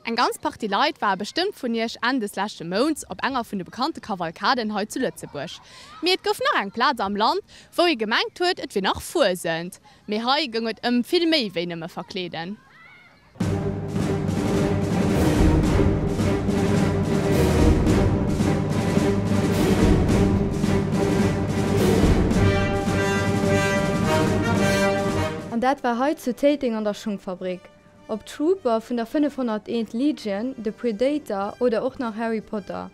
Eng ganz Partie Leit ware bestëmmt vun iech Enn des leschte Mounts op enger vun de bekannte Kavalkaden hei zu Lëtzebuerg. Mee et gouf nach eng Plaz am Land, wou ee gemengt huet, et wier nach Fuesent. Mee hei goung et ëm vill méi wéi nëmme verkleeden. An dat war hei zu Téiteng an der Schungfabrik. Ob Trooper vun der 501 Legion, de Predator oder och nach Harry Potter.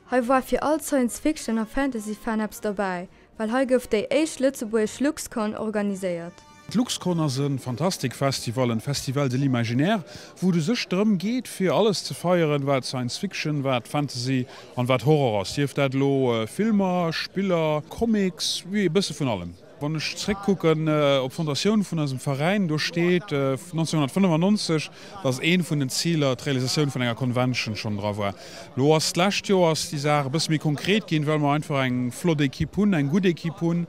Hei war fir all Science Fiction a Fantasy Fan eppes derbäi, well hei gouf déi éischt lëtzebuergesch LuxCon organiséiert. D'LuxCon ass e Fantastikfestival, en Festival de l'imaginaire, wou et u sech drëm geet fir alles ze feieren, wat Science Fiction, wat Fantasy an wat Horror ass, sief dat elo Filmer, Spiller, Comics, oui e bësse vun allem. Wann ech zréckkucken op d'Fondatioun vun eisem Veräin, do steet 1995, dass eent vun den Ziler d'Realisatioun vun enger Convention schonn dra war. Elo ass d'lescht Joer ass déi Saach e bësse méi konkret ginn, well mer einfach eng flott Equipe hunn, eng gutt Equipe hunn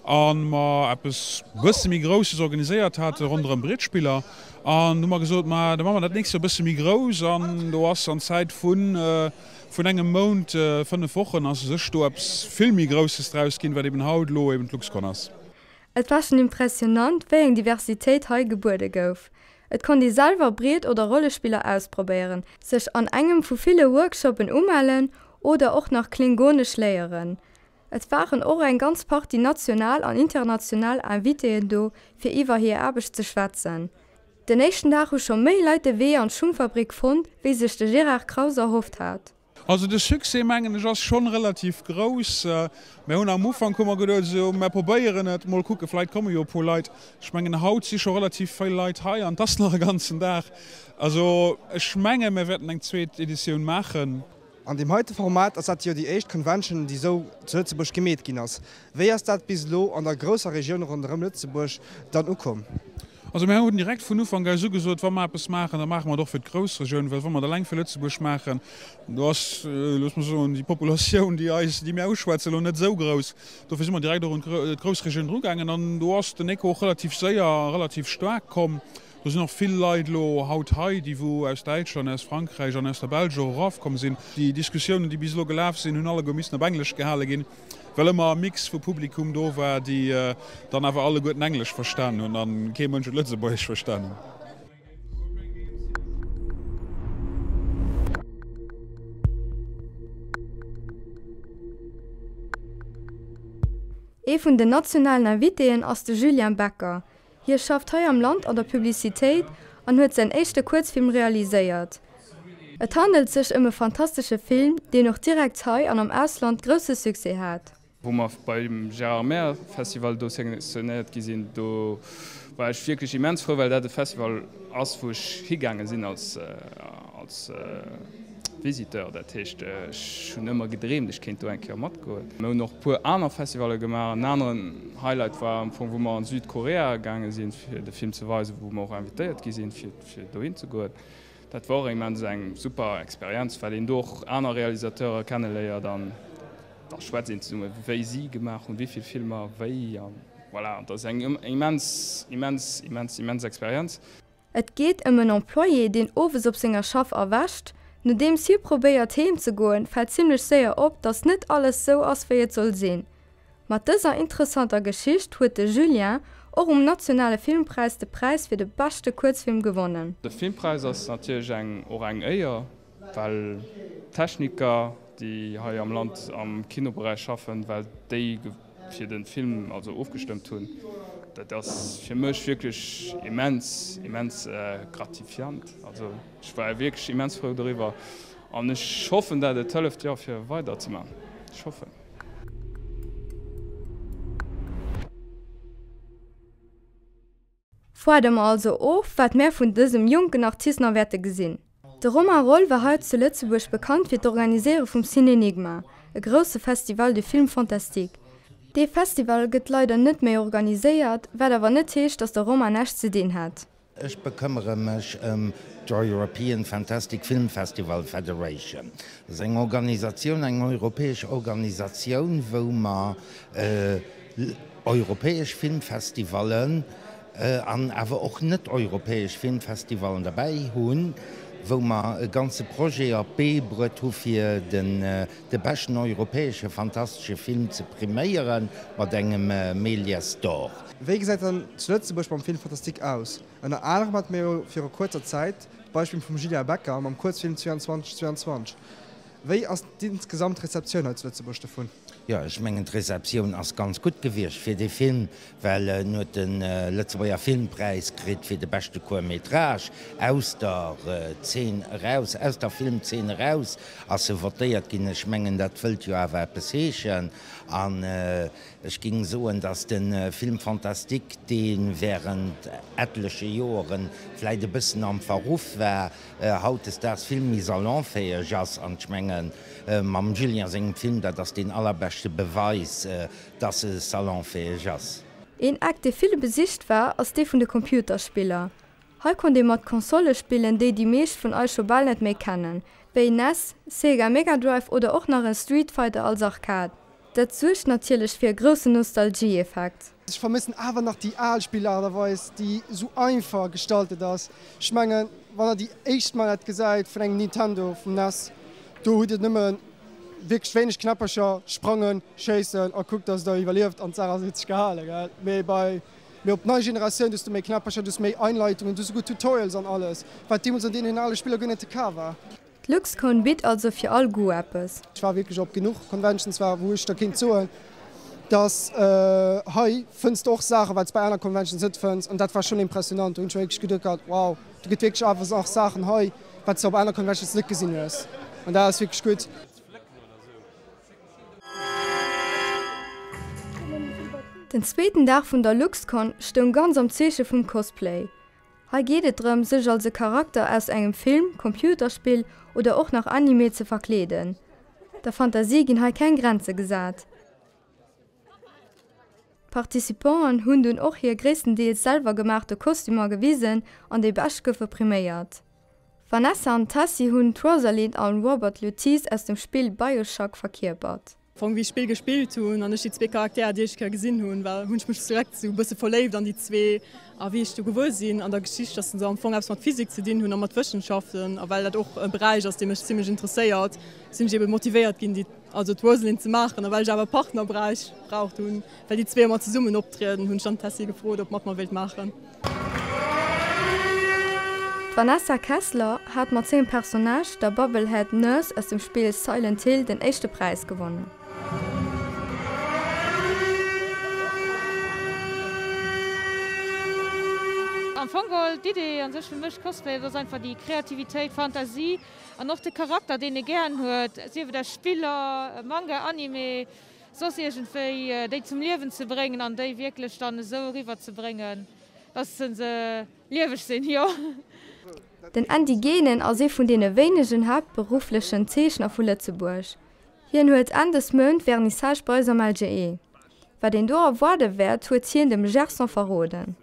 a mer eppes bësse méi Grousses organiséiert hate ronderëm Brietspiller. An du hu mer gesot, ma da maache mer dat nächst Joer e bësse méi grouss. An do ass an Zäit vun Vun engem Mount, 5 Wochen, ass u sech do eppes vill méi Grousses draus ginn, wat eben haut elo eben d'LuxCon ass. Et war schon impressionant, wéi eng Diversitéit hei gebuede gouf. Et konnt ee selwer Briet oder Rollespiller ausprobéieren, sech an engem vu ville Workshoppen umellen oder och nach Klingonesch léieren. Et waren och eng ganz Partie national an international Invitéen do, fir iwwer hir Aarbecht ze schwätzen. Den éischten Dag hu scho méi Leit de Wee an d'Schungfabrik fonnt, wéi sech de Gérard Kraus erhofft hat. Also de Succès, mengen ech, ass schonn relativ grouss. Mir hunn am Ufank hu mer geduet, esou mer probéieren et mol, kucke vläit komme jo e puer Leit. Ech mengen haut si scho relativ vill Leit hei an et ass nach e ganzen Dag. Also ech menge mir wäerten eng zweet Editioun maachen. An deem heite Format ass dat jo déi éischt Convention, déi esou zu Lëtzebuerg gemeet ginn ass. Wéi ass dat bis elo an der grousser Regioun ronderëm Lëtzebuerg dann ukomm? Also mir hunn direkt vun Ufank eis ugesot, wa mer eppes maachen, da maache mer et och fir d'Groussregioun, well wa mer et eleng fir Lëtzebuerg maachen, do ass, looss mer soen, déi Populatioun, déi eis, déi mir uschwätzen, elo net esou grouss. Dofir si mer direkt och un d'Groussregioun drugaangen an do ass den Echo och relativ séier a relativ staark komm. Do sinn och vill Leit elo haut hei, déi wou aus Däitschland, aus Frankräich an aus der Belsch och erafkomm sinn. Déi Diskussiounen, déi bis elo gelaf sinn, hunn alleguer missen op Englesch gehale ginn, well ëmmer e Mix vu Publikum do war, déi dann awer alleguerten Englesch verstan hunn a kee Mënsch huet Lëtzebuergesch verstanen. Ee vun den nationalen Invitéen ass de Julien Becker. Hie schafft hei am Land an der Publicitéit an huet säin éischte Kuerzfilm realiséiert. Et handelt sech ëm e fantastesche Film, deen och direkt hei an am Ausland grousse Succès hat. Wou mer beim Gérardmer Festival do selektionéiert gi sinn, do war ech wierklech immens frou, well dat e Festival ass, wou ech higaange sinn als als Visiteur. Dat heescht, ech hunn ëmmer gedreemt, ech kéint do eng Kéier matgoen. Mir hunn och e puer aner Festivalle gemaach. En aneren Highlight war am Fong, wou mer an Südkorea gaange sinn, fir de Film ze weisen, wou mer och invitéiert gi sinn, fir dohin ze goen. Dat war och immens eng super Experienz, well een do och aner Realisateure kenneléiert an da schwätzt een zesummen, wéi si gemaach hunn, wéi vill Filmer, wéi an voilà. Dat ass eng immens, immens, immens, immens Experienz. Et geet ëm en Employé, deen owes op senger Schaff erwächt. Nodeems hie probéiert heem ze goen, fält zimmlech séier op, dass net alles sou ass wéi et soll sinn. Mat dëser interessanter Geschicht huet de Julien och um nationale Filmpräis de Präis fir de beschte Kuerzfilm gewonnen. De Filmpräis ass natierlech eng och eng Éier, well d'Techniker, déi hei am Land am Kinoberäich schaffen, well déi fir de Film also ofgestëmmt hunn. Dat ass fir mech wierklech immens, immens gratifiant. Also ech war wierklech immens frou doriwwer an ech hoffen, dat et hëlleft, jo, fir weider ze man. Ech hoffen. Waarde mer also of, wat mär vun dësem jonken Artist nach wäerte gesinn. De Romain Roll war hei zu Lëtzebuerg bekannt fir d'Organiséiere vum Cinénigma, e grousse Festival du film fantastique. Dee Festival gëtt leider net méi organiséiert, wat awer net heescht, datt de Romain näischt ze dinn hätt. Ech bekëmmere mech ëm d'European Fantastic Film Festival Federation. Dat ass eng Organisatioun, eng europäesch Organisatioun, wou mer europäesch Filmfestivallen an awer och net-europäesch Filmfestivallen derbäi hunn. wou mer e ganze Projet op d'Bee bruet hu fir den de beschten europäesche fantastesche Film ze priméiere mat engem Méliès d'Or. Wéi gesäit dann zu Lëtzebuerg mam Film fantastique aus? Ënner anerem hate mir jo viru kuerzer Zäit d'Beispill vum Julien Becker mam Kuerzfilm 22 22. Wéi ass d'insgesamt Rezeptioun hei zu Lëtzebuerg dovun? Jo, ech mengen d'Rezeptioun ass ganz gutt gewiescht fir dee Film, well en huet de Lëtzebuerger Filmpräis kritt fir de beschte Court métrage. Aus der Zeen eraus, aus der Filmzeen eraus ass e votéiert ginn. Ech mengen dat wëllt jo awer eppes heeschen. An ech géing soen, datt de Film fantastique, dee während etleche Joeren vläit e bëssen am Verruff war, hautdesdaags vill méi salonfäeg ass an ech mengen mam Julien sengem Film, dat ass deen allerbeschte Beweis, dass e salonfäeg ass. Een Eck dee vill besicht war, ass dee vun de Computerspiller. Hei konnt ee mat Konsole spillen, déi déi meescht vun eis scho bal net méi kennen, wéi nes, Sega Mega Drive oder och nach en Street Fighter als Arcade. Dat suergt natierlech fir e groussen Nostalgie-Effekt. Ech vermëssen awer nach déi al Spillaart a Weis, déi esou einfach gestaltet ass. Ech mengen, wann der déi éischt Manette gesäit vun engem Nintendo, vum nes, do hutt dir nëmme wierklech wéineg Knäppercher, sprangen, schéissen a kuckt, dass der iwwerlieft an d'Saach ass huet sech gehalen, gell. Mee bei, mee op d'nei Generatioun, do hues du méi Knäppercher, du hues méi Einleitungen, du hues souguer Tutorials an alles, wat deemools an deenen ale Spiller guer net de Cas war. D'Luxcon bitt also fir all Goût eppes. Ech war wierklech op genuch Conventions war wou ech der kéint soen, dass hei fënns de och Saachen wat s bei aner Conventions net fënns an dat war schonn impressionant. Do hunn ech mer wierklech geduet gehat, wow, do gëtt wierklech awer nach Saachen hei wat s de op aner Conventions net gesinn hues an dat ass wierklech gutt. Den zweeten Dag vun der Luxcon stoung ganz am Zeeche vum Cosplay. Hei geet et drëm, sech als e Charakter aus engem Film, Computerspill oder och nach Anime ze verkleeden. Der Fantasie ginn hei keng Grenze gesat. D'Participanten hunn dunn och hir gréisstendeels selwer gemaachte Kostümer gewisen an déi bescht goufe priméiert. D'Vanessa an d'Tessy hunn d'Rosalind an Robert Lutece aus dem Spill Bioshock verkierpert. Fong wéi ech d'Spill gespillt hunn an ech déi zwee Charakterer déi éischt Kéier gesinn hunn, war hunn ech mech direkt sou e bësse verléift an déi zwee. A wéi ech du gewuer sinn an der Geschicht, dass se am Fong eppes mat Physik ze dinn hunn a mat Wëssenschaften, a well dat och e Beräich ass dee mech zimlech interesséiert, sinn ech ebe motivéiert ginn déi also d'Rosalind ze maachen. A well ech awer e Partner bräich braucht hunn, well déi zwee ëmmer zesummen optrieden, hunn ech dann d'Tessy gefrot ob mat mer wéilt maachen. D'Vanessa Kessler hat mat sengem Personnage, der Bubblehead Nurse aus dem Spill Silent Hill, den éischte Präis gewonnen. Am Fong geholl, d'Idee an sech fir mech, Cosplay, dat ass einfach déi Kreativitéit, Fantasie an och de Charakter deen ee gären huet, sief et aus Spiller, Manga, Anime, soss iergendwéi, déi zum Liewen ze bréngen an déi wierklech dann esou eriwwer ze bréngen, dass se lieweg sinn, jo. Den Andy Genen ass ee vun deene wéinegen haaptberufflechen Zeechner vu Lëtzebuerg. Hien huet Enn dës Mount Vernissage bei eis am LGE. Wat een do erwaarde wäert, huet hien dem Gerson verroden.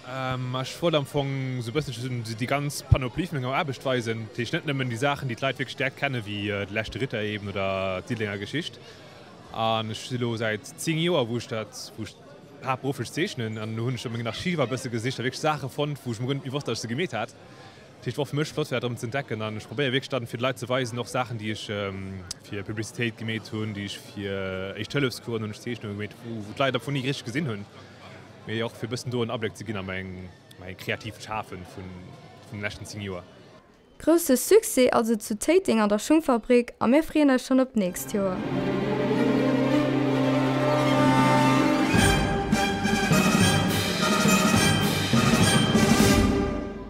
Ech wollt am Fong sou bësselchen sou déi ganz Panoplie vun menger Aarbecht weisen. Dat heescht net nëmmen déi Saachen, déi d'Leit wierklech direkt kennen, wéi De leschte Ritter eben oder d'Diddelenger Geschicht. An ech si lo säit 10 Joer, wou ech dat, wou ech haaptberufflech zeechnen. An elo hunn ech a mengen Archiver e bësse gesicht a wierklech Saache fonnt, wou ech mer guer net méi wosst, datt ech se gemeet hat. Dat heescht, war och fir mech flott, fir dat erëm ze entdecken. An ech probéiere wierklech dann, fir de Leit ze weisen, och Saachen, déi ech fir Publicitéit gemeet hunn, déi ech fir Éischt-Hëllefscoursen hunn ech Zeechnunge gemeet, wou d'Leit am Fong ni richteg gesinn hunn. Mee och fir e bëssen do en Abléck ze ginn a mäin kreatiivt Schafe vun de leschten 10 Joer. Grousse Succès also zu Téiteng an der Schungfabrik a mir freeën eis schonn op d'nächst Joer.